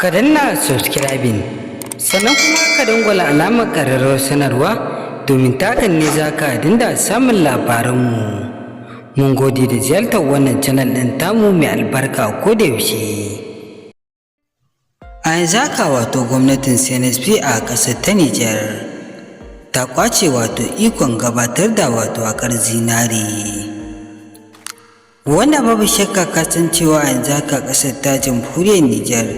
Ka danna subscribing, sannan kuma ka dangwala alamar ƙararrawar sanarwa, domin takan ne za ka dinga samun labaranmu. Mun gode da ziyartar wannan channel ɗin tamu mai albarka ko da yaushe. A yanzu haka wato gwamnatin CNSP a ƙasar ta Nijar ta ƙwace wato ikon gabatar da wato haƙar zinare. Wanda babu shakka ka san cewa yanzu haka ƙasar ta Jamhuriyar Nijar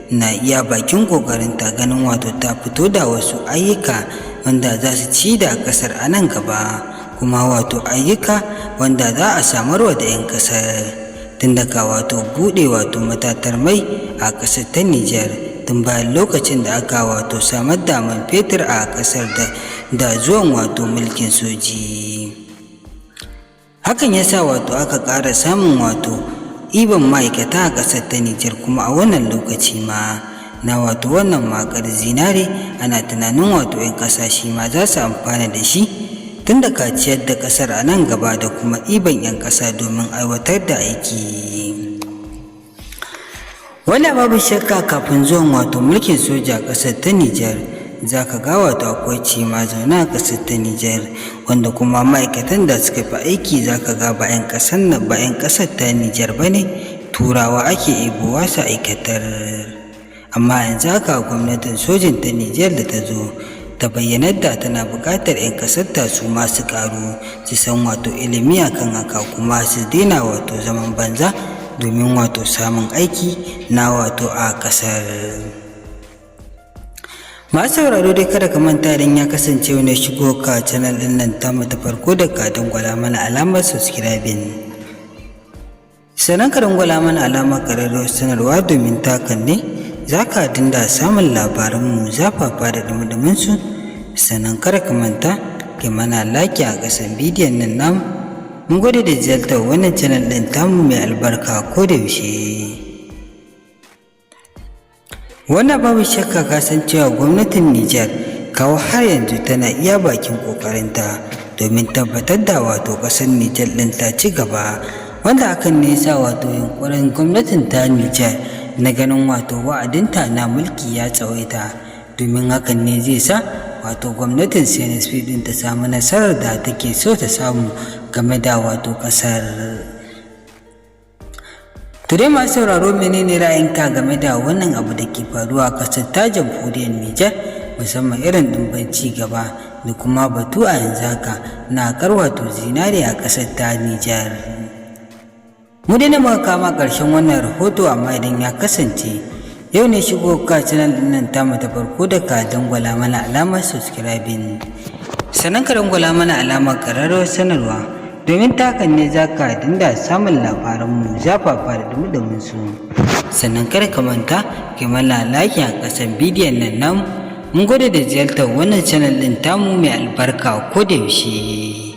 na iya bakin ƙoƙarinta ganin wato ta fito da wasu ayyuka wanda za su ci da ƙasar a nan gaba, kuma wato ayyuka wanda za a samarwa da 'yan ƙasar, tun daga wato buɗe wato matatar mai a ƙasar ta Nijar tun bayan lokacin da aka wato samar da man fetur a ƙasar da zuwan wato mulkin soji. Hakan ya sa wato aka ƙara samun wato ɗiban ma'aikata a ƙasar ta Nijar. Kuma a wannan lokaci ma na wato wannan haƙar zinare, ana tunanin wato 'yan ƙasa shi ma za su amfana da shi, tun da ciyar da ƙasar a nan gaba da kuma ɗiban 'yan ƙasa domin aiwatar da aiki. Wanda babu shakka kafin zuwan wato mulkin soja a ƙasar ta Nijar, za ka ga wato akwai cima zaune a ƙasar ta Nijar, wanda kuma ma'aikatan da suka fi aiki za ka ga ba 'yan ƙasar ba 'yan ƙasar ta Nijar ba ne, Turawa ake ɗebowa su aikatar. Amma yanzu haka gwamnatin sojin ta Nijar da ta zo ta bayyanar da tana buƙatar 'yan ƙasar ta su ma su ƙaru, su san wato ilimi akan haka, kuma su daina wato zaman banza domin wato samun aiki na wato a ƙasar. Masu sauraro dai, kada ka manta, idan ya kasance wani shigo ka channel ɗin nan tamu ta farko, da ka dangwala mana alamar subscribing, sannan ka dangwala mana alamar ƙararrawar sanarwa, domin takan ne za ka dinga samun labaranmu zafafa da ɗumi su. Sannan kada ka manta ka mana like a ƙasan bidiyon nan namu. Mun gode da ziyartar wannan channel ɗin tamu mai albarka ko da yaushe. Wannan babu shakka ka san cewa gwamnatin Nijar kawo har yanzu tana iya bakin ƙoƙarinta domin tabbatar da wato ƙasar Nijar ɗin ta ci gaba, wanda hakan ne yasa wato yunƙurin gwamnatin ta Nijar na ganin wato wa'adinta na mulki ya tsawaita, domin hakan ne zai sa wato gwamnatin CNSP ɗin ta samu nasarar da take so ta samu game da wato ƙasar. To dai, masu sauraro, menene ra'ayinka game da wannan abu da ke faruwa a ƙasar ta Jamhuriyar Nijar, musamman irin ɗimbin ci gaba da kuma batu a yanzu haka na haƙar wato zinare a ƙasar ta Nijar? Mu dai muka kama ƙarshen wannan rahoto, amma idan ya kasance yau ne shigo ka channel ɗin nan tamu ta farko, da ka dangwala mana alamar subscribing, sannan ka dangwala mana alamar ƙararrawar sanarwa, domin takan ne za ka dinga samun labaranmu zafafa da dumi su. Sannan kada ka manta ka mana like a ƙasan bidiyon nan namu. Mun gode da ziyartar wannan channel ɗin tamu mai albarka ko da yaushe.